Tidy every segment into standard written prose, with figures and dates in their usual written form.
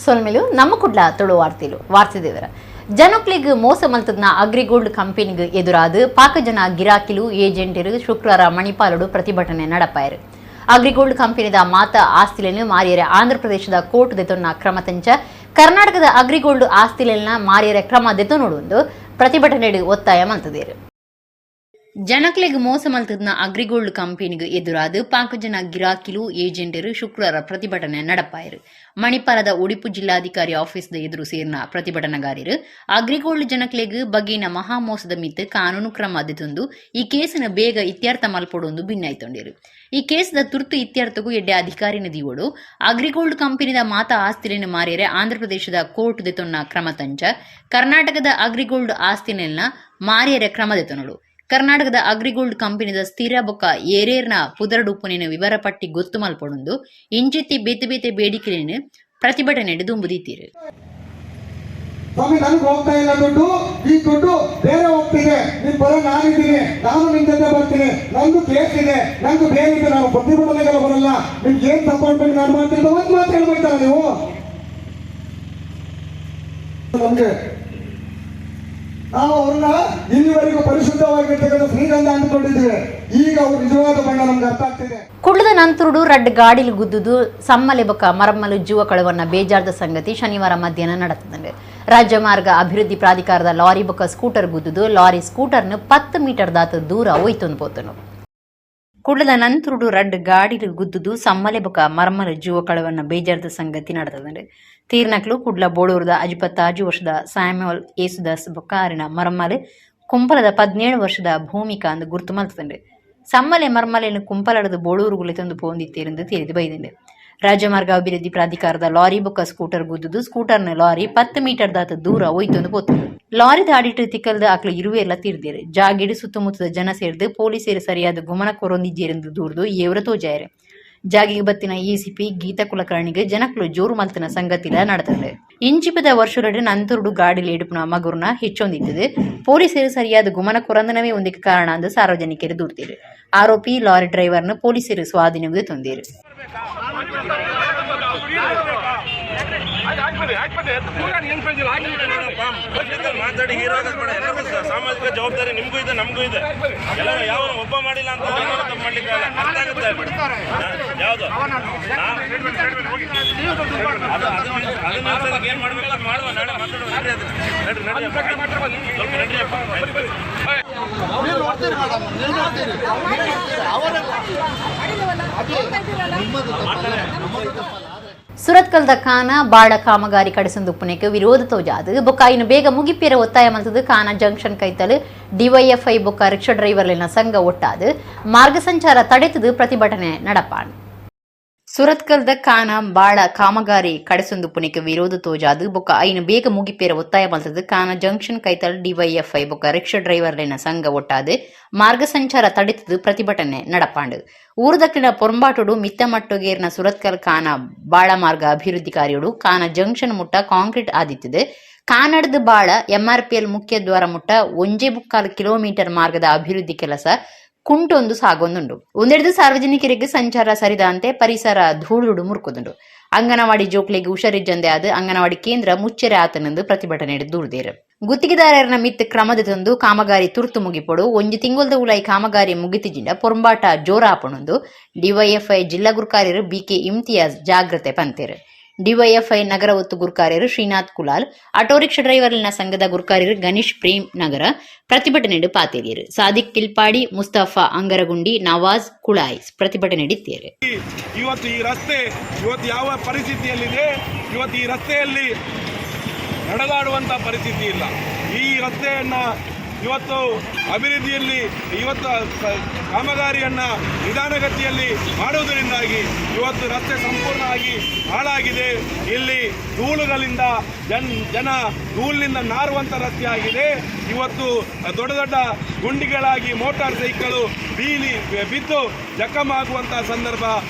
ಸೊಲ್ಮೆಲು. ನಮ್ಮ ಕುಡ್ಲ ತುಳು ವಾರ್ತೆಲು ವಾರ್ತೆದೇವರ ಜನಕ್ಲೆಗ್ ಮೋಸ ಮಲ್ತದ್ನ ಅಗ್ರಿಗೋಲ್ಡ್ ಕಂಪನಿಗೆ ಎದುರಾದ ಪಾಕ ಜನ ಗಿರಾಕಿಲು ಏಜೆಂಟರು ಶುಕ್ರವಾರ ಮಣಿಪಾಲಡು ಪ್ರತಿಭಟನೆ ನಡಪಾಯರು. ಅಗ್ರಿಗೋಲ್ಡ್ ಕಂಪನಿದ ಮಾತ ಆಸ್ತಿಲೆನ್ ಮಾರಿಯರೆ ಆಂಧ್ರ ಪ್ರದೇಶದ ಕೋರ್ಟ್ ದೆತೊನ್ನ ಕ್ರಮ ತಂಚ ಕರ್ನಾಟಕದ ಅಗ್ರಿಗೋಲ್ಡ್ ಆಸ್ತಿಲೆನ ಮಾರಿಯರೆ ಕ್ರಮ ದೆತೊನೊಡು ಪ್ರತಿಭಟನೆ ಒತ್ತಾಯ ಮಲ್ತದೇರು. ಜನಕ್ಲೆಗ್ ಮೋಸ ಮಲ್ತದ್ನ ಅಗ್ರಿಗೋಲ್ಡ್ ಕಂಪನಿಗೆ ಎದುರಾದ ಪಾಕ ಜನ ಗಿರಾಕಿಲು ಏಜೆಂಟರು ಶುಕ್ರವಾರ ಪ್ರತಿಭಟನೆ ನಡಪಾಯರು. ಮಣಿಪಾಲದ ಒಡಿಪು ಜಿಲ್ಲಾಧಿಕಾರಿ ಆಫೀಸ್ದ ಎದುರು ಸೇರಿನ ಪ್ರತಿಭಟನಾಗಾರರು ಅಗ್ರಿಗೋಲ್ಡ್ ಜನಕ್ಲೆಗ್ ಬಗೆಯಿನ ಮಹಾಮೋಸದ ಮಿತ್ತ್ ಕಾನೂನು ಕ್ರಮ ದೆತೊಂದು ಈ ಕೇಸನ ಬೇಗ ಇತ್ಯರ್ಥ ಮಲ್ಪೊಡು ಭಿನ್ನಾಯ್ತೊಂಡೇರು. ಈ ಕೇಸ್ದ ತುರ್ತು ಇತ್ಯರ್ಥಗೂ ಎಡ್ಡೆ ಅಧಿಕಾರಿನ ದಿವೊಡು. ಅಗ್ರಿಗೋಲ್ಡ್ ಕಂಪನಿದ ಮಾತ ಆಸ್ತಿಲೆನ್ ಮಾರಿಯರೆ ಆಂಧ್ರ ಪ್ರದೇಶದ ಕೋರ್ಟ್ ದೆತೊನ್ನ ಕ್ರಮ ತಂಚ ಕರ್ನಾಟಕದ ಅಗ್ರಿಗೋಲ್ಡ್ ಆಸ್ತಿನೆಲ್ನ ಮಾರಿಯರೆ ಕ್ರಮ ದೆತೊನೊಡು. ಕರ್ನಾಟಕದ ಅಗ್ರಿಗೋಲ್ಡ್ ಕಂಪನಿದ ಸ್ಥಿರ ಬೊಕ್ಕ ಏರೇರ್ನ ಪುದರ್ಡುಪ್ಪುನೆನ್ ವಿವರ ಪಟ್ಟಿ ಗೊತ್ತು ಮಲ್ಪೊಡುಂದು ಇಂಚಿತ್ತಿ ಬೇತೆ ಬೇತೆ ಬೇಡಿಕೆಲೆನ್ ಪ್ರತಿಭಟನೆಡ್ ದುಂಬುದೀತೆರ್. ಸ್ವಾಮಿ, ನನಗೆ ಹೋಗ್ತಾ ಇಲ್ಲ ದುಡ್ಡು, ಈ ದುಡ್ಡು ಬೇರೆ ಹೋಗ್ತಿದೆ. ನಿಮ್ ಬರೋ ನಾನಿದ್ದೀನಿ, ನಾನು ನಿಮ್ ಜೊತೆ ಬರ್ತೀನಿ. ನಂದು ಕೇಸ್ ಇದೆ, ನಂದು ಬೇರೆ ಇದೆ, ನಾನು ಪ್ರತಿಭಟನೆಗೆಲ್ಲ ಬರಲ್ಲ. ನಿಮ್ಗೆ ಏನ್ ಸಪೋರ್ಟ್ ಬೇಕು ನಾನು ಮಾಡ್ತೀನಿ. ಒಂದ್ ಮಾತು ಹೇಳ್ಬೇಕಲ್ಲ ನೀವು ನಮ್ಗೆ. ನಾವು ಅವ್ರನ್ನ ಇಲ್ಲಿವರೆಗೂ ಪರಿಶುದ್ಧವಾಗಿರ್ತಕ್ಕಂಥ ಶ್ರೀಗಂಧ ಅಂದ್ಕೊಂಡಿದ್ದೀವಿ. ಈಗ ಅವ್ರ ನಿಜವಾದ ಬಣ್ಣ ನಮ್ಗೆ ಅರ್ಥ ಆಗ್ತಿದೆ. ಕುಡ್ಲದ ನಂತರುಡು ರಡ್ಡ್ ಗಾಡಿಲು ಗುದ್ದುದು ಸಮ್ಮಲೆ ಬೊಕ್ಕ ಮರಮ್ಮಲು ಜೀವ ಕಳವನ್ನ ಬೇಜಾರ್ದ ಸಂಗತಿ ಶನಿವಾರ ಮಧ್ಯಾಹ್ನ ನಡೆತದಂಡು. ರಾಜ್ಯ ಮಾರ್ಗ ಅಭಿವೃದ್ಧಿ ಪ್ರಾಧಿಕಾರದ ಲಾರಿ ಬೊಕ್ಕ ಸ್ಕೂಟರ್ ಗುದ್ದುದು ಲಾರಿ ಸ್ಕೂಟರ್ನ 10 ಮೀಟರ್ ದಾತ ದೂರ ಒಯ್ತೊಂದು ಪೋತನು. ಕುಡ್ಲದ ನಂತರುಡು ರಡ್ಡ್ ಗಾಡಿಲು ಗುದ್ದುದು ಸಮ್ಮಲೆ ಬೊಕ್ಕ ಮರಮ್ಮಲು ಜೀವ ಕಳವನ್ನ ಬೇಜಾರ್ದ ಸಂಗತಿ ನಡೆತದಂಡು. ತೀರ್ನಕ್ಲು ಕುಡ್ಲ ಬೋಳೂರದ 56 ವರ್ಷದ ಸ್ಯಾಮ್ಯುವಲ್ ಯೇಸುದಾಸ್ ಬೊಕ್ಕ ಅರಿನ ಮರಮ್ಮಲು ಕುಂಪಲದ 17 ವರ್ಷದ ಭೂಮಿಕಾ ಅಂದ್ ಗುರ್ತು ಮಲ್ತದಂಡು. ಸಮ್ಮಲೆ ಮರ್ಮಲೆನ್ ಕುಂಪಲಡದು ಬೋಳೂರುಗುಲೆ ತಂದು ಪೋಂದಿತ್ತೇರೆಂದು ತಿಳಿದು ಬೈದಂಡು. ರಾಜ್ಯ ಮಾರ್ಗ ಅಭಿವೃದ್ಧಿ ಪ್ರಾಧಿಕಾರದ ಲಾರಿ ಬೊಕ್ಕ ಸ್ಕೂಟರ್ ಗುದ್ದುದು ಸ್ಕೂಟರ್ನ ಲಾರಿ 10 ಮೀಟರ್ ದಾತ ದೂರ ಒಯ್ತೊಂದು ಪೋತು. ಲಾರಿ ದಾಡಿಟ್ಟು ತಿಕ್ಕಲ್ದ ಅಕ್ಲು ಇರುವೆಲ್ಲ ತೀರ್ದೇರು. ಜಾಗಿಡು ಸುತ್ತಮುತ್ತದ ಜನ ಸೇರ್ದು ಪೊಲೀಸರು ಸರಿಯಾದ ಗುಮನ ಕೊರೊಂದಿಜ್ಜೇರೆಂದು ದೂರ್ದು ಏವ್ರ ತೋಜಾಯರು. ಜಾಗಿಗೆ ಬತ್ತಿನ ಎಸಿಪಿ ಗೀತಾ ಕುಲಕರ್ಣಿಗೆ ಜನಕ್ಲು ಜೋರು ಮಲ್ತನ ಸಂಗತಿಲ ನಡತಂಡು. ಇಂಚಿಪದ ವರ್ಷುಲಡು ನಂತರುಡು ಗಾಡಿಲಿ ಎಡುಪುನ ಮಗುರ್ನ ಹೆಚ್ಚೊಂದಿತ್ತದು. ಪೊಲೀಸರು ಸರಿಯಾದ ಗುಮನ ಕೊರಂದನವೇ ಒಂದಕ್ಕೆ ಕಾರಣ ಅಂದು ಸಾರ್ವಜನಿಕರು ದೂರ್ತಿರು. ಆರೋಪಿ ಲಾರಿ ಡ್ರೈವರ್ನ ಪೊಲೀಸರು ಸ್ವಾಧೀನಕ್ಕೆ ತಂದಿರು. ಮಾತಾಡಿ ಹೀರೋ ಆಗೋದು ಬೇಡ. ಎಲ್ಲರಿಗೂ ಸಾಮಾಜಿಕ ಜವಾಬ್ದಾರಿ ನಿಮಗೂ ಇದೆ, ನಮಗೂ ಇದೆ. ಎಲ್ಲರೂ ಯಾವ ಒಬ್ಬ ಮಾಡಿಲ್ಲ ಅಂತ ಎಲ್ಲರೂ ತಪ್ಪು ಮಾಡ್ಲಿಕ್ಕೆ ಆಗಲ್ಲ. ಅರ್ಥ ಆಗುತ್ತೆ. ಯಾವುದು ಅದು ಅದನ್ನ ಅದನ್ನ ಏನ್ ಮಾಡ್ಬೇಕು ಅದು ಮಾಡುವ. ನಾಳೆ ಮಾತಾಡುವ. ನಡ್ರಿ ಅದನ್ನ. ನಡ್ರಿ ನಡ್ರಿ ಅಪ್ಪ. ಸ್ವಲ್ಪ ನಡ್ರಿ ಅಪ್ಪ. ನೀವು ನೋಡ್ತೀರಿ ಮೇಡಮ್, ನೀವು ನೋಡ್ತೀರಿ ಅವರಲ್ಲ, ಅದು ನಿಮ್ಮದು ತಪ್ಪಲ್ಲ, ನಮ್ಮದು ತಪ್ಪಲ್ಲ ಆದ್ರೆ. ಸುರತ್ಕಲ್ದ ಖಾನ ಬಾಳ ಕಾಮಗಾರಿ ಕಡಿಸಂದು ಪುಣೆಗೆ ವಿರೋಧ ತೋಜಾದು ಬೊಕ್ಕ ಇನ್ನು ಬೇಗ ಮುಗಿಪಿರ ಒತ್ತಾಯ ಮಲ್ತದು ಖಾನ ಜಂಕ್ಷನ್ ಕೈತಲು ಡಿವೈಎಫ್ಐ ಬೊಕ್ಕ ರಿಕ್ಷಾ ಡ್ರೈವರ್ಲಿನ ಸಂಘ ಒಟ್ಟಾದು ಮಾರ್ಗ ಸಂಚಾರ ತಡೆತದು ಪ್ರತಿಭಟನೆ ನಡಪಾಣ್. ಸುರತ್ಕಲ್ದ ಖಾನ ಬಾಳ ಕಾಮಗಾರಿ ಕಡೆಸೊಂದು ಪುಣೆಗೆ ವಿರೋಧ ತೋಜಾದು ಬೊಕ್ಕ ಐನು ಬೇಗ ಮುಗಿಪೇರ ಒತ್ತಾಯ ಮಲ್ತದು ಖಾನ ಜಂಕ್ಷನ್ ಕೈತಲ್ ಡಿವೈಎಫ್ಐ ಬೊಕ್ಕ ರಿಕ್ಷಾ ಡ್ರೈವರ್ಲಿನ ಸಂಘ ಒಟ್ಟಾದು ಮಾರ್ಗ ಸಂಚಾರ ತಡೆತದು ಪ್ರತಿಭಟನೆ ನಡಪಾಂಡು. ಊರುದಕ್ಕಿನ ಪೊರಂಬಾಟುಡು ಮಿತ್ತಮಟ್ಟುಗೇರ್ನ ಸುರತ್ಕಲ್ ಖಾನ ಬಾಳ ಮಾರ್ಗ ಅಭಿವೃದ್ಧಿ ಕಾರ್ಯಡು ಖಾನ ಜಂಕ್ಷನ್ ಮುಟ್ಟ ಕಾಂಕ್ರೀಟ್ ಆದಿತ್ತಿದೆ. ಕಾನಡ್ದು ಬಾಳ ಎಂಆರ್ಪಿಎಲ್ ಮುಖ್ಯ ದ್ವಾರ ಮುಟ್ಟ 1.75 ಕಿಲೋಮೀಟರ್ ಮಾರ್ಗದ ಅಭಿವೃದ್ಧಿ ಕೆಲಸ ಕುಂಟೊಂದು ಸಾಗೊಂದುಂಡು. ಒಂದೆಡ್ದು ಸಾರ್ವಜನಿಕರಿಗೆ ಸಂಚಾರ ಸರಿದಂತೆ ಪರಿಸರ ಧೂಳುಡು ಮುರ್ಕುದುಂಡು. ಅಂಗನವಾಡಿ ಜೋಕ್ಲೆಗ್ ಹುಷಾರಿಜ್ಜಂದೆ ಆದ್ ಅಂಗನವಾಡಿ ಕೇಂದ್ರ ಮುಚ್ಚೆರೆ ಆತನೆಂದು ಪ್ರತಿಭಟನೆ ದೂರ್ದೇರು. ಗುತ್ತಿಗೆದಾರರನ ಮಿತ್ ಕ್ರಮದ ತಂದು ಕಾಮಗಾರಿ ತುರ್ತು ಮುಗಿಪೊಡು. ಒಂಜಿ ತಿಂಗೊಲ್ದ ಉಲಾಯಿ ಕಾಮಗಾರಿ ಮುಗಿತಿಜಿಂಡ ಪೊರಂಬಾಟ ಜೋರಾಪಣೊಂದು ಡಿವೈಎಫ್ಐ ಜಿಲ್ಲಾ ಗುರ್ಕಾರ್ಯರು ಬಿಕೆ ಇಮ್ತಿಯಾಜ್ ಜಾಗ್ರತೆ ಪಂತೇರು. ಡಿವೈಎಫ್ಐ ನಗರ ಒತ್ತು ಗುರ್ಕಾರ್ಯರು ಶ್ರೀನಾಥ್ ಕುಲಾಲ್, ಆಟೋ ರಿಕ್ಷಾ ಡ್ರೈವರ್ಲಿನ ಸಂಘದ ಗುರ್ಕಾರ್ಯರು ಗಣೇಶ್ ಪ್ರೇಮ್ ನಗರ ಪ್ರತಿಭಟನೆ ಪಾತೇರಿಯರು. ಸಾದಿಕ್ ಕಿಲ್ಪಾಡಿ, ಮುಸ್ತಫಾ ಅಂಗರಗುಂಡಿ, ನವಾಜ್ ಕುಳಾಯ್ ಪ್ರತಿಭಟನೆ ನಡೆತ್ತೀರು. ಇವತ್ತು ಈ ರಸ್ತೆ ಇವತ್ತು ಯಾವ ಪರಿಸ್ಥಿತಿಯಲ್ಲಿದೆ? ಇವತ್ತು ಈ ರಸ್ತೆಯಲ್ಲಿ ನಡೆದಾಡುವಂಥ ಪರಿಸ್ಥಿತಿ ಇಲ್ಲ. ಈ ರಸ್ತೆಯನ್ನು ಇವತ್ತು ಅಭಿವೃದ್ಧಿಯಲ್ಲಿ ಇವತ್ತು ಕಾಮಗಾರಿಯನ್ನು ನಿಧಾನಗತಿಯಲ್ಲಿ ಮಾಡುವುದರಿಂದಾಗಿ ಇವತ್ತು ರಸ್ತೆ ಸಂಪೂರ್ಣವಾಗಿ ಹಾಳಾಗಿದೆ. ಇಲ್ಲಿ ಧೂಳುಗಳಿಂದ ಜನ ಜನ ಧೂಳಿನಿಂದ ನಾರುವಂಥ ರಸ್ತೆ ಆಗಿದೆ. ಇವತ್ತು ದೊಡ್ಡ ದೊಡ್ಡ ಗುಂಡಿಗಳಾಗಿ ಮೋಟಾರ್ ಸೈಕಲು ಬೀಲಿ ಬಿದ್ದು ಜಖಮಾಗುವಂಥ ಸಂದರ್ಭ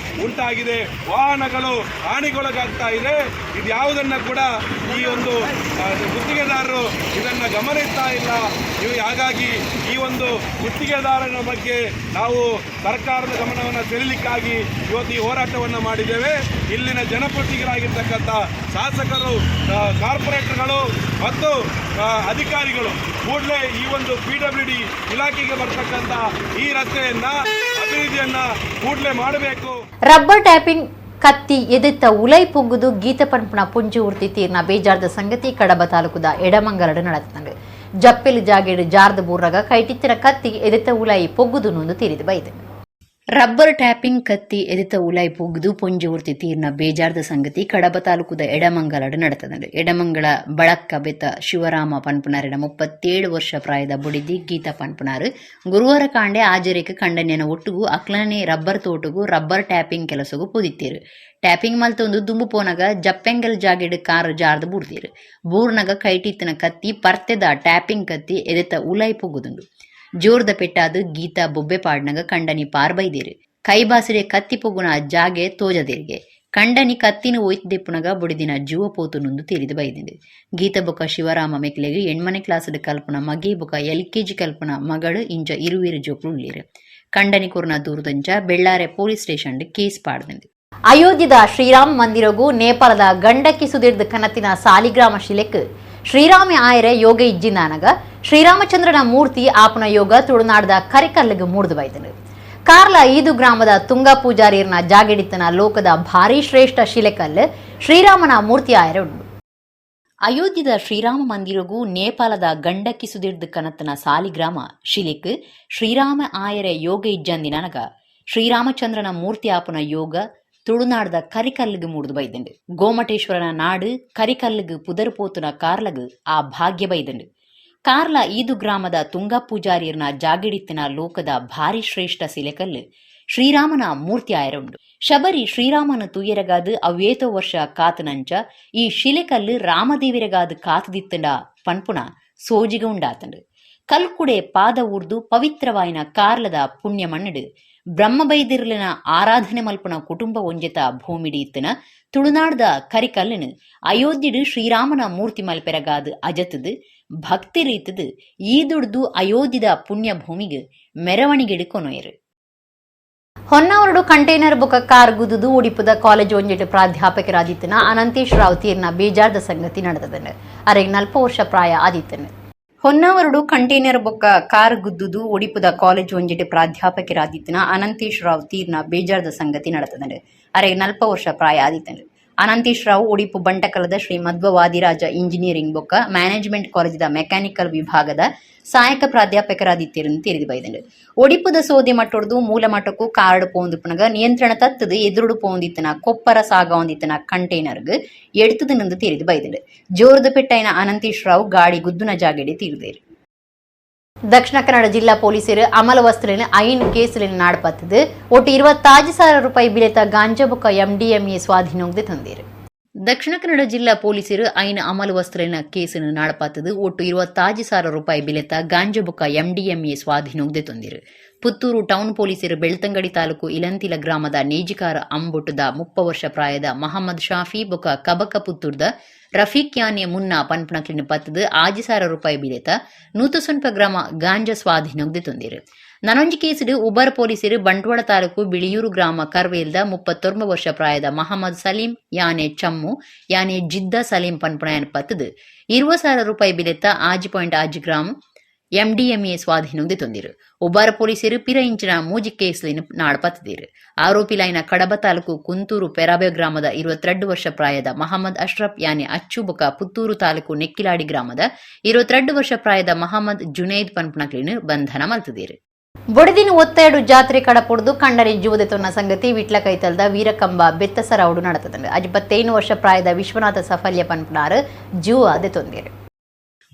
ಉಂಟಾಗಿದೆ. ವಾಹನಗಳು ಹಾನಿಗೊಳಗಾಗ್ತಾ ಇದೆ. ಇದು ಯಾವುದನ್ನು ಕೂಡ ಈ ಒಂದು ಗುತ್ತಿಗೆದಾರರು ಇದನ್ನು ಗಮನಿಸ್ತಾ ಇಲ್ಲ. ಇವು ಹಾಗಾಗಿ ಈ ಒಂದು ಗುತ್ತಿಗೆದಾರನ ಬಗ್ಗೆ ನಾವು ಸರ್ಕಾರದ ಗಮನವನ್ನು ಸೆಳೆಯಲಿಕ್ಕಾಗಿ ಇವತ್ತು ಈ ಹೋರಾಟವನ್ನು ಮಾಡಿದ್ದೇವೆ. ಇಲ್ಲಿನ ಜನಪ್ರತಿನಿಧಿಗಳಾಗಿರ್ತಕ್ಕಂಥ ಶಾಸಕರು, ಕಾರ್ಪೊರೇಟರ್ಗಳು ಮತ್ತು ಅಧಿಕಾರಿಗಳು ಕೂಡಲೇ ಈ ಒಂದು ಪಿಡಬ್ಲ್ಯೂಡಿ ಇಲಾಖೆಗೆ ಬರ್ತಕ್ಕಂಥ ಈ ರಸ್ತೆಯನ್ನು ಅಭಿವೃದ್ಧಿಯನ್ನು ಕೂಡಲೇ ಮಾಡಬೇಕು. ರಬ್ಬರ್ ಟ್ಯಾಪಿಂಗ್ ಕತ್ತಿ ಎದೆತ್ತ ಉಲೈ ಪೊಗ್ಗುದು ಗೀತ ಪನ್ಪುನ ಪುಂಜಿ ಉರ್ತಿ ತೀರ್ನ ಬೇಜಾರ್ದ ಸಂಗತಿ ಕಡಬ ತಾಲೂಕುದ ಎಡಮಂಗಲಡು ನಡತಂಡು. ಜಪ್ಪೆಲು ಜಾಗೆಡು ಜಾರ್ದ ಬೂರ್ರಗ ಕೈಟಿತ್ತಿನ ಕತ್ತಿ ಎದೆತ್ತ ಉಲೈ ಪೊಗ್ಗುದು ನೊಂದು ತೀರಿದು ಬೈದು. ರಬ್ಬರ್ ಟ್ಯಾಪಿಂಗ್ ಕತ್ತಿ ಎದೆತ ಉಲೈ ಪೊಗ್ಗುದು ಪೊಂಜಿ ಉರ್ತಿ ತೀರ್ನ ಬೇಜಾರ್ದ ಸಂಗತಿ ಕಡಬ ತಾಲೂಕುದ ಎಡಮಂಗಲಡು ನಡತದಂಡು. ಎಡಮಂಗಳ ಬಳಕ್ಕ ಬೆತ್ತ ಶಿವರಾಮ ಪನ್ಪುನಾರಿನ 37 ವರ್ಷ ಪ್ರಾಯದ ಬುಡಿದಿ ಗೀತಾ ಪನ್ಪುನಾರು ಗುರುವಾರ ಕಾಂಡೆ ಆಜರೇಕ ಕಂಡನ್ಯನ ಒಟ್ಟುಗು ಅಕ್ಲನೆ ರಬ್ಬರ್ ತೋಟಗು ರಬ್ಬರ್ ಟ್ಯಾಪಿಂಗ್ ಕೆಲಸಗು ಪೊದಿತ್ತೀರು. ಟ್ಯಾಪಿಂಗ್ ಮಲ್ತೊಂದು ದುಂಬು ಪೋನಗ ಜಪ್ಪೆಂಗಲ್ ಜಾಗೆಡ್ ಕಾರು ಜಾರ್ದು ಬೂರ್ದೀರು. ಬೂರ್ನಗ ಕೈಟಿತ್ತಿನ ಕತ್ತಿ ಪರ್ತೆದ ಟ್ಯಾಪಿಂಗ್ ಕತ್ತಿ ಎದೆತ ಉಲೈ ಪೊಗ್ಗುದುಂಡು. ಜೋರ್ದ ಪೆಟ್ಟಾದು ಗೀತಾ ಬೊಬ್ಬೆ ಪಾಡ್ನಗ ಕಂಡನಿ ಪಾರ್ಬೈದೇರು. ಕೈಬಾಸಿರೆ ಕತ್ತಿ ಪೊಗ್ಗುನ ಜಾಗೆ ತೋಜದೇರಿಗೆ. ಕಂಡನಿ ಕತ್ತಿನ ಒಯ್ತದೆಪ್ಪುನಗ ಬುಡಿದಿನ ಜೀವ ಪೋತು ನುಂದು ತೀರಿದು ಬೈದಿಂಡು. ಗೀತ ಬೊಕ ಶಿವರಾಮ ಮೆಕ್ಲೆಗ್ ಎಣ್ಮನೆ ಕ್ಲಾಸ್ಡ್ ಕಲ್ಪುನ ಮಗೆ ಬೊಕ ಎಲ್ಕೆಜಿ ಕಲ್ಪುನ ಮಗಳು ಇಂಚ ಇರುವೇರು ಜೋಕ್ಲು ಉಳ್ಳೇರು. ಕಂಡನಿ ಕೊರ್ನ ದೂರದಂಚ ಬೆಳ್ಳಾರೆ ಪೊಲೀಸ್ ಸ್ಟೇಷನ್ ಕೇಸ್ ಪಾಡ್ದಂಡು. ಅಯೋಧ್ಯದ ಶ್ರೀರಾಮ ಮಂದಿರಗೂ ನೇಪಾಳದ ಗಂಡಕಿ ಸುದಿರ್ದ ಕನತಿನ ಸಾಲಿಗ್ರಾಮ ಶಿಲೆಕ್ ಶ್ರೀರಾಮ ಆಯರೆ ಯೋಗ ಇಜ್ಜಿಂದಾನಗ ಶ್ರೀರಾಮಚಂದ್ರನ ಮೂರ್ತಿ ಆಪನ ಯೋಗ ತುಳುನಾಡದ ಕರಿಕಲ್ಲಿಗೆ ಮೂಡ್ದು ಬೈದನು. ಕಾರ್ಲ ಈದು ಗ್ರಾಮದ ತುಂಗಾ ಪೂಜಾರಿಯರ್ನ ಜಾಗೆಡಿತ್ತನ ಲೋಕದ ಭಾರೀ ಶ್ರೇಷ್ಠ ಶಿಲೆಕಲ್ಲು ಶ್ರೀರಾಮನ ಮೂರ್ತಿ ಆಯರೆ ಉಂಡು. ಅಯೋಧ್ಯದ ಶ್ರೀರಾಮ ಮಂದಿರಗೂ ನೇಪಾಳದ ಗಂಡಕಿ ಸುದಿರ್ದ ಕನತನ ಸಾಲಿಗ್ರಾಮ ಶಿಲೆಕ್ ಶ್ರೀರಾಮ ಆಯರೆ ಯೋಗ ಇಜ್ಜಂದಿನನಗ ಶ್ರೀರಾಮಚಂದ್ರನ ಮೂರ್ತಿ ಆಪನ ಯೋಗ ತುಳುನಾಡದ ಕರಿಕಲ್ಲಿಗೆ ಮೂಡ್ದು ಬೈದಂಡು. ಗೋಮಟೇಶ್ವರನ ನಾಡು ಕರಿಕಲ್ಲಿಗೆ ಪುದರ್ ಪೋತುನ ಕಾರ್ಲಗು ಆ ಭಾಗ್ಯ ಬೈದಂಡು. ಕಾರ್ಲ ಈದು ಗ್ರಾಮದ ತುಂಗಾ ಪೂಜಾರಿಯರ್ನ ಜಾಗಿಡಿತ್ತಿನ ಲೋಕದ ಭಾರಿ ಶ್ರೇಷ್ಠ ಸಿಲೆಕಲ್ಲು ಶ್ರೀರಾಮನ ಮೂರ್ತಿ ಆಯರುಂಡು. ಶಬರಿ ಶ್ರೀರಾಮನ ತೂಯರಗಾದು ಅವ್ವೇತೋ ವರ್ಷ ಕಾತನಂಚ ಈ ಶಿಲೆಕಲ್ಲು ರಾಮದೇವಿರಗಾದು ಕಾತದಿತ್ತಂಡ ಪನ್ಪುಣ ಸೋಜಿಗ ಉಂಡಾತಂಡು. ಕಲ್ಕುಡೆ ಪಾದ ಊರ್ದು ಪವಿತ್ರವಾಯಿನ ಕಾರ್ಲದ ಪುಣ್ಯ ಮಣ್ಣಡು ಬ್ರಹ್ಮಬೈದಿರ್ಲಿನ ಆರಾಧನೆ ಮಲ್ಪುನ ಕುಟುಂಬ ಒಂಜೆತ ಭೂಮಿಡಿ ಇತ್ತನ ತುಳುನಾಡ್ದ ಕರಿಕಲ್ಲನು ಅಯೋಧ್ಯೆಡು ಶ್ರೀರಾಮನ ಮೂರ್ತಿ ಮಲ್ಪೆರಗಾದು ಅಜತದು ಭಕ್ತಿ ರೀತದು ಈದುಡ್ದು ಅಯೋಧ್ಯದ ಪುಣ್ಯ ಭೂಮಿಗೆ ಮೆರವಣಿಗೆಡು ಕೊನೊಯರು. ಹೊನ್ನಾವರಡು container ಬುಕ car ಗುದುದು ಉಡಿಪುದ college ಒಂಜೆಟ್ ಪ್ರಾಧ್ಯಾಪಕರಾದಿತ್ತನ Ananthesh Rao ತೀರ್ನ ಬೇಜಾರ್ದ ಸಂಗತಿ ನಡೆದದನು. ಅರೆಗ್ 40 ವರ್ಷ ಪ್ರಾಯ ಆದಿತ್ತನು. ಹೊನ್ನಾವರಡು ಕಂಟೈನರ್ ಬೊಕ್ಕ ಕಾರ್ ಗುದ್ದುದು ಒಡಿಪುದ ಕಾಲೇಜ್ ಒಂಜೆಟ್ ಪ್ರಾಧ್ಯಾಪಕರಾದಿತ್ತನ ಅನಂತೇಶ್ ರಾವ್ ತೀರ್ನ ಬೇಜಾರ್ದ ಸಂಗತಿ ನಡೆತದನು. ಅರೆಗ್ 40 ವರ್ಷ ಪ್ರಾಯ ಆದಿತ್ತನು. ಅನಂತೇಶ್ ರಾವ್ ಒಡಿಪು ಬಂಟಕಲದ ಶ್ರೀ ಮಧ್ವ ವಾದಿರಾಜ ಇಂಜಿನಿಯರಿಂಗ್ ಬೊಕ್ಕ ಮ್ಯಾನೇಜ್ಮೆಂಟ್ ಕಾಲೇಜಿದ ಮೆಕ್ಯಾನಿಕಲ್ ವಿಭಾಗದ ಸಹಾಯಕ ಪ್ರಾಧ್ಯಾಪಕರಾದಿತ್ತಿರನ್ನು ತಿಳಿದು ಬೈದಂಡು. ಒಡಿಪುದ ಸೋದೆ ಮಟ್ಟೊಡ್ದು ಮೂಲ ಮಟ್ಟಕ್ಕೂ ಕಾರ್ಡ್ ಪೋಂದುಪುನಗ ನಿಯಂತ್ರಣ ತತ್ತದು ಎದುರುಡು ಪೋಂದಿತ್ತನ ಕೊಪ್ಪರ ಸಾಗವಂದಿತ್ತನ ಕಂಟೈನರ್ಗ್ ಎಡ್ತದು ನಂದು ತಿಳಿದು ಬೈದಂಡು. ಜೋರದ ಪೆಟ್ಟೈನ ಅನಂತೇಶ್ ರಾವ್ ಗಾಡಿ ಗುದ್ದುನ ಜಾಗೆಡೆ ತೀರ್ದೇರು. ದಕ್ಷಿಣ ಕನ್ನಡ ಜಿಲ್ಲಾ ಪೊಲೀಸರು ಅಮಲ ವಸ್ತುಲಿನ 5 ಕೇಸುಲಿನ ನಾಡ್ಪತ್ತದು ಒಟ್ಟು 25,000 ರೂಪಾಯಿ ಬಿಲೆತ ಗಾಂಜಾ ಬೊಕ್ಕ ಎಂಡಿಎಂಎ ಸ್ವಾಧೀನೋಗ್ದೆ ತಂದಿರು. ದಕ್ಷಿಣ ಕನ್ನಡ ಜಿಲ್ಲಾ ಪೊಲೀಸರು 5 ಅಮಲು ವಸ್ತುಲಿನ ಕೇಸನ್ನು ನಾಡ್ಪತ್ತದು ಒಟ್ಟು 25,000 ರೂಪಾಯಿ ಬಿಲೆತ ಗಾಂಜಾ ಬೊಕ್ಕ ಎಂಡಿಎಂಎ ಸ್ವಾಧೀನೋಗ್ದೆ ತಂದಿರು. ಪುತ್ತೂರು ಟೌನ್ ಪೊಲೀಸರು ಬೆಳ್ತಂಗಡಿ ತಾಲೂಕು ಇಲಂತಿಲ ಗ್ರಾಮದ ನೇಜಿಕಾರ ಅಂಬೊಟ್ಟುದ 30 ವರ್ಷ ಪ್ರಾಯದ ಮಹಮ್ಮದ್ ಶಾಫಿ ಬೊಕ್ಕ ಕಬಕ ಪುತ್ತೂರ್ದ ರಫೀಕ್ ಯಾನೆ ಮುನ್ನಾ ಪನ್ಪುನಕ್ಲಿನ ಪತ್ತದು 5,000 ರೂಪಾಯಿ ಬಿಲೆತ 190 ಗ್ರಾಮ ಗಾಂಜಾ ಸ್ವಾಧೀನೋಗ್ದೆ ತಂದಿರು. ನನೊಂಜಿ ಕೇಸಿಡು ಉಬರ್ ಪೊಲೀಸರು ಬಂಟ್ವಾಳ ತಾಲೂಕು ಬಿಳಿಯೂರು ಗ್ರಾಮ ಕರ್ವೇಲ್ದ 39 ವರ್ಷ ಪ್ರಾಯದ ಮಹಮ್ಮದ್ ಸಲೀಂ ಯಾನೆ ಚಮ್ಮು ಯಾನೆ ಜಿದ್ದ ಸಲೀಂ ಪನ್ಪುಣಯನ್ ಪತ್ತದು 20,000 ರೂಪಾಯಿ ಬಿಲೆತ 5.5 ಗ್ರಾಂ ಎಂಡಿಎಂಎ ಸ್ವಾಧೀನೋಗ್ದೆ ತಂದಿರು. ಉಬಾರ ಪೊಲೀಸರು ಪಿರ ಇಂಚಿನ ಮೂಜಿ ಕೇಸ್ಲಿನ ನಾಡ್ಪತ್ತಿದ್ದೀರು. ಆರೋಪಿ ಲೈನ ಕಡಬ ತಾಲೂಕು ಕುಂತೂರು ಪೆರಾಬೆ ಗ್ರಾಮದ 22 ವರ್ಷ ಪ್ರಾಯದ ಮಹಮ್ಮದ್ ಅಶ್ರಫ್ ಯಾನೆ ಅಚ್ಚು ಬೊಕ ಪುತ್ತೂರು ತಾಲೂಕು ನೆಕ್ಕಿಲಾಡಿ ಗ್ರಾಮದ 22 ವರ್ಷ ಪ್ರಾಯದ ಮಹಮ್ಮದ್ ಜುನೈದ್ ಪನ್ಪುನಕ್ಲಿನ ಬಂಧನ ಮಲ್ತದೀರು. ಬೊಡದಿನ ಒತ್ತೆರಡು ಜಾತ್ರೆ ಕಡಪೊಡ್ದು ಕಂಡರಿ ಜೀವದ ತೊನ್ನ ಸಂಗತಿ ವಿಟ್ಲ ಕೈತಲ್ದ ವೀರಕಂಬ ಬೆತ್ತಸರೌಡು ನಡತದಂಡು. 55 ವರ್ಷ ಪ್ರಾಯದ ವಿಶ್ವನಾಥ ಸಫಲ್ಯ ಪನ್ಪುನಾರು ಜೀವ ಅದೆ ತೊಂದಿರು.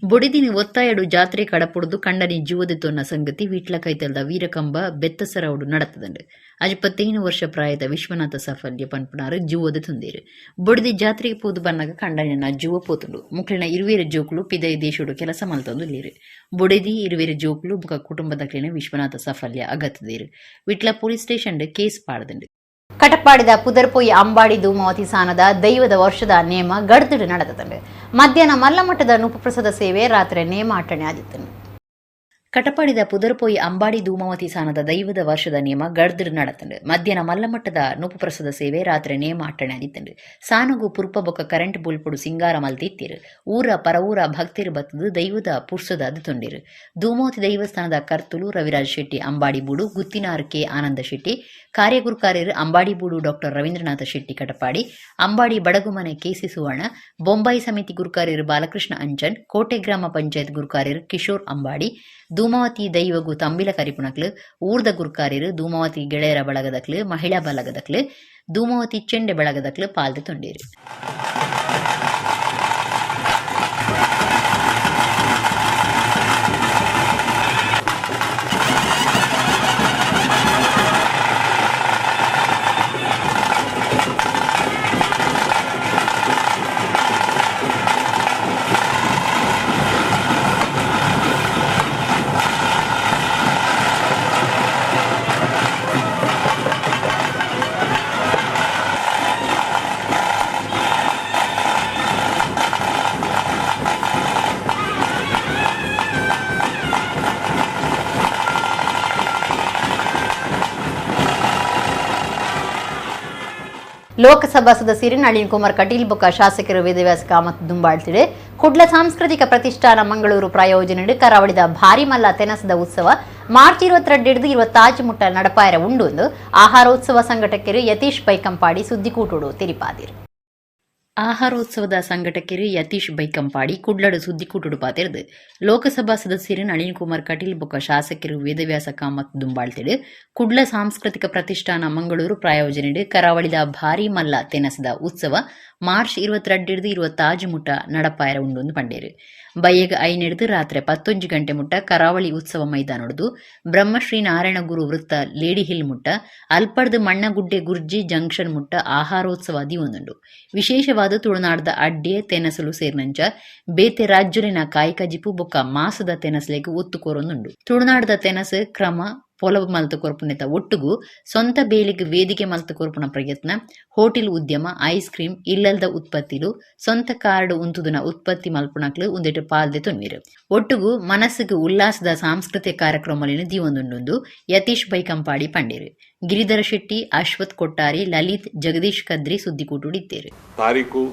ಬೊಡಿದಿನ ಒತ್ತಾಯಡು ಜಾತ್ರೆ ಕಡಪೊಡ್ದು ಕಂಡನಿ ಜೀವದ ತೊನ್ನ ಸಂಗತಿ ವಿಟ್ಲ ಕೈತಲ್ದ ವೀರಕಂಬ ಬೆತ್ತಸರೌಡು ನಡತದಂಡು. 55 ವರ್ಷ ಪ್ರಾಯದ ವಿಶ್ವನಾಥ ಸಫಲ್ಯ ಪನ್ಪುನಾರು ಜೀವದ ತೊಂದಿರು. ಬೊಡಿದಿ ಜಾತ್ರೆಗೆ ಪೋದು ಬನ್ನಗ ಕಂಡನಿನ ಜೀವ ಪೋತುಂಡು. ಮುಕ್ಳಿನ ಇರುವೇರು ಜೋಕುಲು ಪಿದೈ ದೇಶೋಡು ಕೆಲಸ ಮಲ್ತೊಂದು ಇಲ್ಲೇರು. ಬೊಡೆದಿ ಇರುವೇರು ಜೋಕುಲು ಬುಕ ಕುಟುಂಬದಕ್ಲಿನ ವಿಶ್ವನಾಥ ಸಫಲ್ಯ ಅಗತ್ತದೇರು. ವಿಟ್ಲ ಪೊಲೀಸ್ ಸ್ಟೇಷನ್ ಕೇಸ್ ಪಾಡ್ದಂಡು. ಕಟಪಾಡಿದ ಪುದರ್ಪೊಯಿ ಅಂಬಾಡಿ ಧೂಮಾವತಿ ಸಾನದ ದೈವದ ವರ್ಷದ ನೇಮ ಗಡ್ದಡು ನಡೆದದಂಡು. ಮಧ್ಯಾಹ್ನ ಮಲ್ಲಮಟ್ಟದ ನುಪಪ್ರಸಾದ ಸೇವೆ, ರಾತ್ರಿ ನೇಮ ಅಟ್ಟಣೆ ಆದಿತ್ತನು. ಕಟಪಾಡಿದ ಪುದರ್ಪೋಯಿ ಅಂಬಾಡಿ ಧೂಮಾವತಿ ಸಾನದ ದೈವದ ವರ್ಷದ ನೇಮ ಗಡ್ದಿಡ್ ನಡತಂಡು. ಮಧ್ಯಾಹ್ನ ಮಲ್ಲಮಟ್ಟದ ನುಪ್ಪುಪ್ರಸಾದ ಸೇವೆ, ರಾತ್ರೆ ನೇಮ ಅಟ್ಟಣೆ ಆದಿತ್ತಂಡು. ಸಾನಗು ಪುರ್ಪ ಬೊಕ್ಕ ಕರೆಂಟ್ ಬೊಲ್ಪುಡು ಸಿಂಗಾರ ಮಲ್ತಿತ್ತೆರ್. ಊರ ಪರವೂರ ಭಕ್ತೆರ್ ಬತ್ತುದು ದೈವದ ಪುರ್ಸದ ದೆತೊಂಡೆರ್. ಧೂಮಾವತಿ ದೈವಸ್ಥಾನದ ಕರ್ತುಲು ರವಿರಾಜ್ ಶೆಟ್ಟಿ ಅಂಬಾಡಿಬೂಡು, ಗುತ್ತಿನಾರ್ ಕೆ ಆನಂದ ಶೆಟ್ಟಿ, ಕಾರ್ಯಗುರುಕಾರ್ಯರು ಅಂಬಾಡಿಬೂಡು ಡಾಕ್ಟರ್ ರವೀಂದ್ರನಾಥ ಶೆಟ್ಟಿ ಕಟಪಾಡಿ, ಅಂಬಾಡಿ ಬಡಗುಮನೆ ಕೆಸಿ ಸುವರ್ಣ, ಬೊಂಬಾಯಿ ಸಮಿತಿ ಗುರುಕಾರ್ಯರು ಬಾಲಕೃಷ್ಣ ಅಂಚನ್, ಕೋಟೆ ಗ್ರಾಮ ಪಂಚಾಯತ್ ಗುರುಕಾರ್ಯರು ಕಿಶೋರ್ ಅಂಬಾಡಿ, ಧೂಮಾವತಿ ದೈವಗು ತಂಬಿಲ ಕರಿಪುನಕ್ಲು, ಊರ್ದ ಗುರುಕಾರ್ಯರು, ಧೂಮಾವತಿ ಗೆಳೆಯರ ಬಳಗದಕ್ಲು, ಮಹಿಳಾ ಬಳಗದಕ್ಲು, ಧೂಮಾವತಿ ಚೆಂಡೆ ಬಳಗದಕ್ಲು ಪಾಲ್ದು ತೊಂಡೇರು. ಲೋಕಸಭಾ ಸದಸ್ಯರು ನಳಿನ್ ಕುಮಾರ್ ಕಟೀಲ್ ಬೊಕ್ಕ ಶಾಸಕರು ವೇದವ್ಯಾಸ ಕಾಮತ್ ದುಂಬಾಳ್ತಿಡೆ. ಕುಡ್ಲ ಸಾಂಸ್ಕೃತಿಕ ಪ್ರತಿಷ್ಠಾನ ಮಂಗಳೂರು ಪ್ರಾಯೋಜನೆ ಕರಾವಳಿದ ಭಾರಿ ಮಲ್ಲ ತೆನಸದ ಉತ್ಸವ ಮಾರ್ಚ್ 22 25 ಮುಟ್ಟ ನಡಪಾಯರ ಉಂಡು ಎಂದು ಆಹಾರೋತ್ಸವ ಸಂಘಟಕರು ಯತೀಶ್ ಬೈಕಂಪಾಡಿ ಸುದ್ದಿಕೂಟುಡು ತಿರಿಪಾದಿರು. ಆಹಾರೋತ್ಸವದ ಸಂಘಟಕರು ಯತೀಶ್ ಬೈಕಂಪಾಡಿ ಕುಡ್ಲಡು ಸುದ್ದಿಕೂಟುಡು ಪಾತೆರ್ದು. ಲೋಕಸಭಾ ಸದಸ್ಯರು ನಳಿನ್ ಕುಮಾರ್ ಕಟೀಲ್ ಬೊಕ್ಕ ಶಾಸಕರು ವೇದವ್ಯಾಸ ಕಾಮತ್ ದುಂಬಾಳ್ತಿಡು. ಕುಡ್ಲ ಸಾಂಸ್ಕೃತಿಕ ಪ್ರತಿಷ್ಠಾನ ಮಂಗಳೂರು ಪ್ರಾಯೋಜನೆ ಕರಾವಳಿದ ಭಾರಿ ಮಲ್ಲ ತೆನಸದ ಉತ್ಸವ ಮಾರ್ಚ್ 22 25 ಮುಟ್ಟ ನಡಪಾಯರ ಉಂಡು ಪಂಡೇರು. ಬಯ್ಯಗ 5 ರಾತ್ರಿ 11 ಗಂಟೆ ಮುಟ್ಟ ಕರಾವಳಿ ಉತ್ಸವ ಮೈದಾನೊಡ್ದು ಬ್ರಹ್ಮಶ್ರೀ ನಾರಾಯಣ ಗುರು ವೃತ್ತ ಲೇಡಿ ಹಿಲ್ ಮುಟ್ಟ ಅಲ್ಪಡ್ದು ಮಣ್ಣಗುಡ್ಡೆ ಗುರ್ಜಿ ಜಂಕ್ಷನ್ ಮುಟ್ಟ ಆಹಾರೋತ್ಸವ ದಿವೊಂದುಂಡು. ವಿಶೇಷವಾದ ತುಳುನಾಡ್ದ ಅಡ್ಡೆ ತೆನಸಲು ಸೇರ್ನಂಚ ಬೇತೆ ರಾಜ್ಯಲಿನ ಕಾಯ್ಕಜಿಪು ಬೊಕ್ಕ ಮಾಸದ ತೆನಸಲೆಗ್ ಒತ್ತು ಕೋರೊಂದುಂಡು. ತುಳುನಾಡ್ದ ತೆನಸು ಕ್ರಮ ಪೊಲಬು ಮಲ್ತು ಕೊರ್ಪುನೆತ ಒಟ್ಟುಗು ಸ್ವಂತ ಬೇಲಿಗೆ ವೇದಿಕೆ ಮಲ್ತು ಕೊರ್ಪುನ ಪ್ರಯತ್ನ, ಹೋಟೆಲ್ ಉದ್ಯಮ, ಐಸ್ ಕ್ರೀಮ್, ಇಲ್ಲಲ್ದ ಉತ್ಪತ್ತಿಲು, ಸ್ವಂತ ಕಾರ್ಡ್ ಉಂತುದುನ ಉತ್ಪತ್ತಿ ಮಲ್ಪುನಕ್ಲು ಉಂದೆಟ್ ಪಾಲ್ದೆ ತೊನ್ವಿರು. ಒಟ್ಟುಗು ಮನಸ್ಸುಗು ಉಲ್ಲಾಸದ ಸಾಂಸ್ಕೃತಿಕ ಕಾರ್ಯಕ್ರಮಲಿನ ದೀವೊಂದುಂಡು ಯತೀಶ್ ಬೈಕಂಪಾಡಿ ಪಂಡೇರು. ಗಿರಿಧರ ಶೆಟ್ಟಿ, ಅಶ್ವಥ್ ಕೊಟ್ಟಾರಿ, ಲಲಿತ್, ಜಗದೀಶ್ ಕದ್ರಿ ಸುದ್ದಿಕೂಟುಡಿತ್ತೇರು. ತಾರೀಕು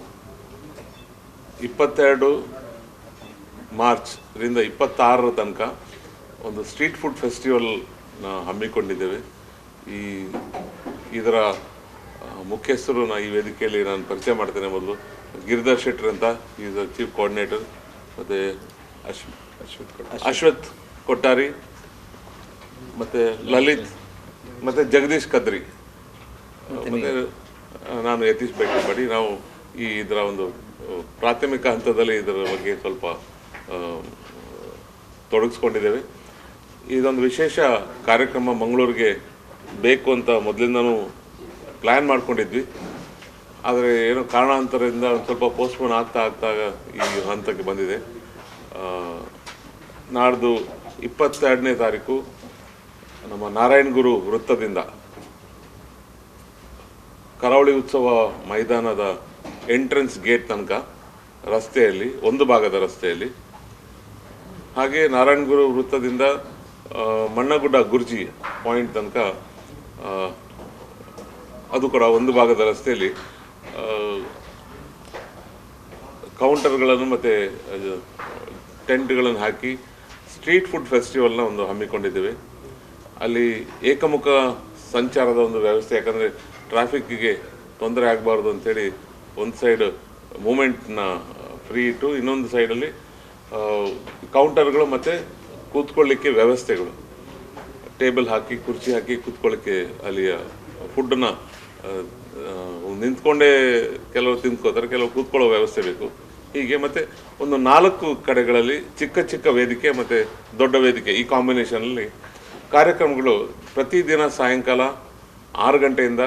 22 ಮಾರ್ಚ್ ರಿಂದ 26 ತನಕ ಒಂದು street food festival ಹಮ್ಮಿಕೊಂಡಿದ್ದೇವೆ. ಈ ಇದರ ಮುಖ್ಯಸ್ಥರು ಈ ವೇದಿಕೆಯಲ್ಲಿ ನಾನು ಪರಿಚಯ ಮಾಡ್ತೇನೆ. ಮೊದಲು ಗಿರಿಧರ್ ಶೆಟ್ಟರ್ ಅಂತ, is a chief coordinator, ಮತ್ತು ಅಶ್ವಥ್ ಕೊಟ್ಟಾರಿ, ಮತ್ತು ಲಲಿತ್, ಮತ್ತು ಜಗದೀಶ್ ಕದ್ರಿ, ಮತ್ತು ನಾನು ಯತೀಶ್ ಬೈಕಂಪಾಡಿ. ನಾವು ಈ ಇದರ ಒಂದು ಪ್ರಾಥಮಿಕ ಹಂತದಲ್ಲಿ ಇದರ ಬಗ್ಗೆ ಸ್ವಲ್ಪ ತೊಡಗಿಸ್ಕೊಂಡಿದ್ದೇವೆ. ಇದೊಂದು ವಿಶೇಷ ಕಾರ್ಯಕ್ರಮ ಮಂಗಳೂರಿಗೆ ಬೇಕು ಅಂತ ಮೊದಲಿಂದನೂ ಪ್ಲ್ಯಾನ್ ಮಾಡ್ಕೊಂಡಿದ್ವಿ. ಆದರೆ ಏನೋ ಕಾರಣಾಂತರದಿಂದ ಒಂದು ಸ್ವಲ್ಪ ಪೋಸ್ಟ್ಪೋನ್ ಆಗ್ತಾ ಆಗ್ತಾ ಈ ಹಂತಕ್ಕೆ ಬಂದಿದೆ. ನಾಡ್ದು 22ನೇ ತಾರೀಕು ನಮ್ಮ ನಾರಾಯಣಗುರು ವೃತ್ತದಿಂದ ಕರಾವಳಿ ಉತ್ಸವ ಮೈದಾನದ ಎಂಟ್ರೆನ್ಸ್ ಗೇಟ್ ತನಕ ರಸ್ತೆಯಲ್ಲಿ, ಒಂದು ಭಾಗದ ರಸ್ತೆಯಲ್ಲಿ, ಹಾಗೆ ನಾರಾಯಣಗುರು ವೃತ್ತದಿಂದ ಮಣ್ಣಗುಡ್ಡ ಗುರ್ಜಿ ಪಾಯಿಂಟ್ ತನಕ ಅದು ಕೂಡ ಒಂದು ಭಾಗದ ರಸ್ತೆಯಲ್ಲಿ ಕೌಂಟರ್ಗಳನ್ನು ಮತ್ತು ಟೆಂಟ್ಗಳನ್ನು ಹಾಕಿ ಸ್ಟ್ರೀಟ್ ಫುಡ್ ಫೆಸ್ಟಿವಲ್ನ ಒಂದು ಹಮ್ಮಿಕೊಂಡಿದ್ದೇವೆ. ಅಲ್ಲಿ ಏಕಮುಖ ಸಂಚಾರದ ಒಂದು ವ್ಯವಸ್ಥೆ, ಯಾಕಂದರೆ ಟ್ರಾಫಿಕ್ಕಿಗೆ ತೊಂದರೆ ಆಗಬಾರ್ದು ಅಂಥೇಳಿ ಒಂದು ಸೈಡ್ ಮೂಮೆಂಟ್ನ ಫ್ರೀ ಇಟ್ಟು, ಇನ್ನೊಂದು ಸೈಡಲ್ಲಿ ಕೌಂಟರ್ಗಳು ಮತ್ತು ಕೂತ್ಕೊಳ್ಳಿಕ್ಕೆ ವ್ಯವಸ್ಥೆಗಳು, ಟೇಬಲ್ ಹಾಕಿ ಕುರ್ಚಿ ಹಾಕಿ ಕೂತ್ಕೊಳ್ಳಿಕ್ಕೆ, ಅಲ್ಲಿಯ ಫುಡ್ಡನ್ನು ನಿಂತ್ಕೊಂಡೇ ಕೆಲವರು ತಿಂದ್ಕೋತಾರೆ, ಕೆಲವರು ಕೂತ್ಕೊಳ್ಳೋ ವ್ಯವಸ್ಥೆ ಬೇಕು. ಹೀಗೆ ಮತ್ತು ಒಂದು 4 ಕಡೆಗಳಲ್ಲಿ ಚಿಕ್ಕ ಚಿಕ್ಕ ವೇದಿಕೆ ಮತ್ತು ದೊಡ್ಡ ವೇದಿಕೆ, ಈ ಕಾಂಬಿನೇಷನಲ್ಲಿ ಕಾರ್ಯಕ್ರಮಗಳು ಪ್ರತಿದಿನ ಸಾಯಂಕಾಲ 6 ಗಂಟೆಯಿಂದ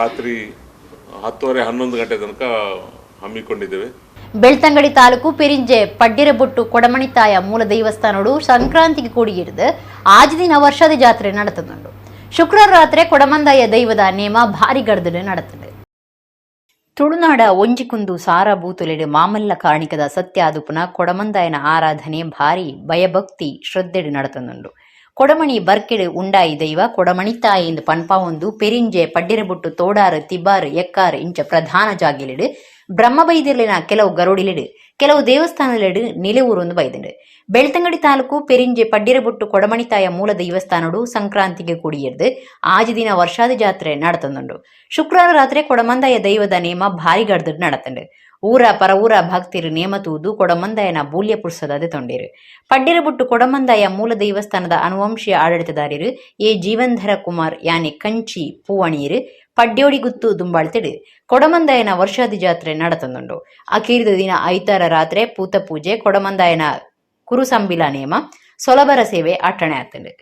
ರಾತ್ರಿ 10:30 11 ಗಂಟೆ ತನಕ ಹಮ್ಮಿಕೊಂಡಿದ್ದೇವೆ. ಬೆಳ್ತಂಗಡಿ ತಾಲೂಕು ಪೆರಿಂಜೆ ಪಡ್ಡಿರಬೊಟ್ಟು ಕೊಡಮಣಿತಾಯ ಮೂಲ ದೇವಸ್ಥಾನಡು ಸಂಕ್ರಾಂತಿಗೆ ಕೊಡಿಯಿಡಿದು ಆಜಿ ದಿನ ವರ್ಷದ ಜಾತ್ರೆ ನಡೆತದುಂಡು. ಶುಕ್ರವಾರ ರಾತ್ರಿ ಕೊಡಮಂದಾಯ ದೈವದ ನೇಮ ಭಾರಿ ಗಡ್ದಲು ನಡೆತದೆ. ತುಳುನಾಡ ಒಂಜಿಕುಂದು ಸಾರ ಬೂತುಲೆಡ್ ಮಾಮಲ್ಲ ಕಾರ್ಣಿಕದ ಸತ್ಯ ಆದುಪುನ ಕೊಡಮಂದಾಯನ ಆರಾಧನೆ ಭಾರಿ ಭಯಭಕ್ತಿ ಶ್ರದ್ಧೆಡ್ ನಡತೊಂದುಂಡು. ಕೊಡಮಣಿ ಬರ್ಕೆಡ್ ಉಂಡಾಯಿ ದೈವ ಕೊಡಮಣಿತ್ತಾಯೆ ಇಂದ್ ಪನ್ಪಾವೊಂದು ಪೆರಿಂಜೆ ಪಡ್ಡಿರಬೊಟ್ಟು ತೋಡಾರು ತಿಬಾರು ಎಕ್ಕಾರು ಇಂಚ ಪ್ರಧಾನ ಜಾಗೆಲೆಡ್ ಬ್ರಹ್ಮಬೈದೆರ್ಲೆನ ಕೆಲವು ಗರೋಡಿಲೆಡ್ ಕೆಲವು ದೇವಸ್ಥಾನಲೆಡ್ ನಿಲೆವೂರೊಂದು ಬೈದುಂಡು. ಬೆಳ್ತಂಗಡಿ ತಾಲೂಕು ಪೆರಿಂಜೆ ಪಡ್ಡಿರಬೊಟ್ಟು ಕೊಡಮಣಿತಾಯ ಮೂಲ ದೇವಸ್ಥಾನಡು ಸಂಕ್ರಾಂತಿಗೆ ಕೊಡಿಯೆರ್ದ್ ಆಜಿ ದಿನ ವರ್ಷಾದಿ ಜಾತ್ರೆ ನಡತೊಂದುಂಡು. ಶುಕ್ರವಾರ ರಾತ್ರೆ ಕೊಡಮಂದಾಯ ದೈವದ ನೇಮ ಭಾರಿ ಗಡ್ದಡ್ ನಡತುಂಡು. ಊರ ಪರವೂರ ಭಕ್ತಿರು ನೇಮ ತೂದು ಕೊಡಮಂದಾಯನ ಬೂಲ್ಯ ಪುರ್ಸದ ದೆತೊಂಡೆರ್. ಪಡ್ಡಿರಬೊಟ್ಟು ಕೊಡಮಂದಾಯ ಮೂಲ ದೇವಸ್ಥಾನದ ಅನುವಂಶೀಯ ಆಡಳಿತದಾರೆರ್ ಎ ಜೀವಂಧರ ಕುಮಾರ್ ಯಾನೆ ಕಂಚಿ ಪೂವಣೀರ್ ಪಡ್ಯೋಡಿಗುತ್ತು ದುಂಬಾಳ್ತಿಡ್ ಕೊಡಮಂದಾಯನ ವರ್ಷಾದಿ ಜಾತ್ರೆ ನಡತೊಂದುಂಡು. ಅಕೀರಿದ ದಿನ ಐತಾರ ರಾತ್ರೆ ಪೂತ ಪೂಜೆ ಕೊಡಮಂದಾಯನ ಕುರುಸಂಬಿಲ ನೇಮ ಸೊಲಬರ ಸೇವೆ ಅಟ್ಟಣೆ ಆತುಂಡು.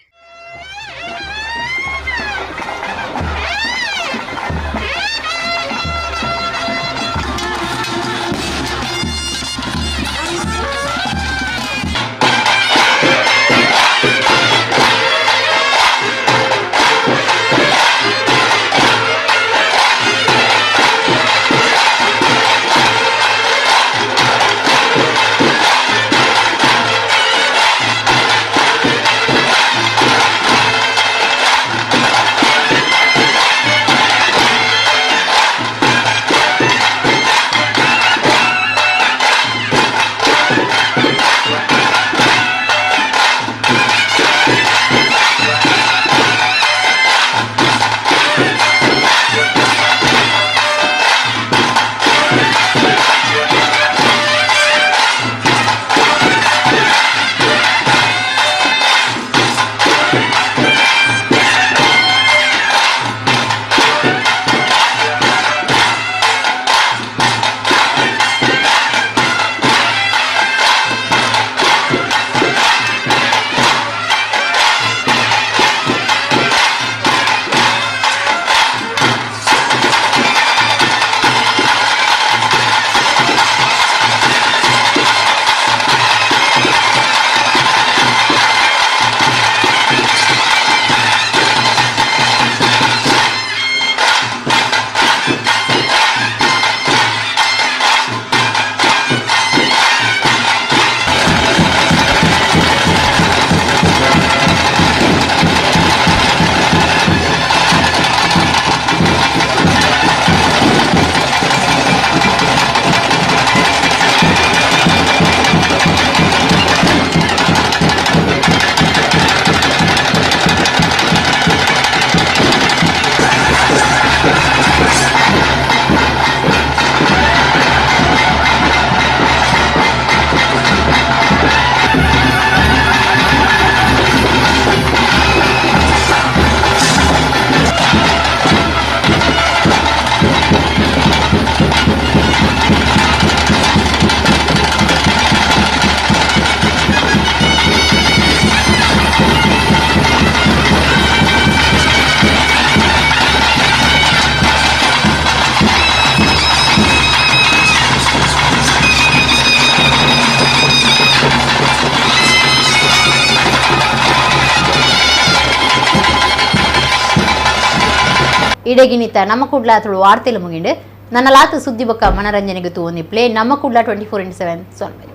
ಇಡೆಗಿನಿತ ನಮ್ಮ ಕುಡ್ಲ ತುಳು ವಾರ್ತೆಲು ಮುಗಿಂಡು. ನನ್ನ ಲಾತು ಸುದ್ದಿ ಬೊಕ್ಕ ಮನರಂಜನೆಗೆ ತೂವೊಂದಿಪ್ಲೆ ನಮ್ಮ ಕುಡ್ಲ 24x7 ಸೊನ್ನೆ.